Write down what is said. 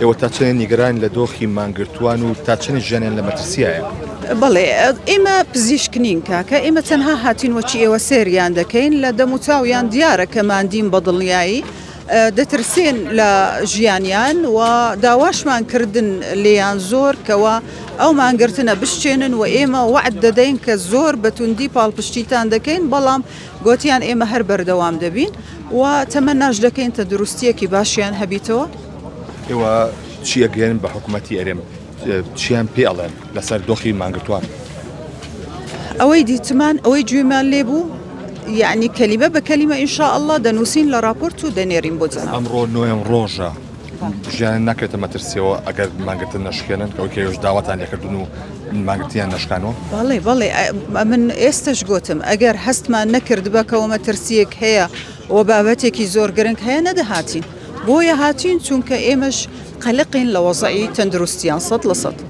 ئێوە تا چەندێ نیگەران لە دۆخی مانگرتووان و تا چەندێ ژیانیان لە مەترسیایە؟ بەڵێ ئێمە پزیشک نین کاکە ئێمە تەنها هاتین وەکی ئێوە سێریان دەکەین لە دەم و چاویان دیارە کە ماندین بە دڵنیایی دەترسێن لە ژیانیان و داواشمان کردن لێیان زۆر کەوا ئەو مانگرتنە بشچێنن و ئێمە وەعد دەدەین کە زۆر بە توندی پاڵپشتیتان دەکەین بەڵام گۆتیان ئێمە هەر بەردەوام دەبین و تەمەناش دەکەین تەندروستیەکی باشیان هەبیتەوە. ئێوە چی ئەگەیەنن بە حکومەتی هەرێم؟ چیان پێ ئەڵێن لەسەر دۆخی مانگرتووان؟ ئەوەی دیتمان ئەوەی گوێمان لێ بوو یعنی کەلیمە بە کەلیمە ان شاء اللە دەنووسین لە راپۆرت و دەنێرین بۆ جەناب. ئەمڕۆ نۆیەم ڕۆژە ژیانیان ناکەوێتە مەترسیەوە ئەگەر مانگرتن نەشکێنن ئەوەی کە ئێوەش داواتان لێکردن و مانگرتنیان نەشکانەوە؟ بەڵێ بەڵێ ئەمن ئێستەش گۆتم ئەگەر هەستمان نەکردبا کەوە مەترسیەک هەیە و بابەتێکی زۆر گرنگ هەیە نەدەهاتین بۆیە هاتین چونکە ئێمەش قەلەقین لە وەزعی تەندروستیان سەد لە سەد.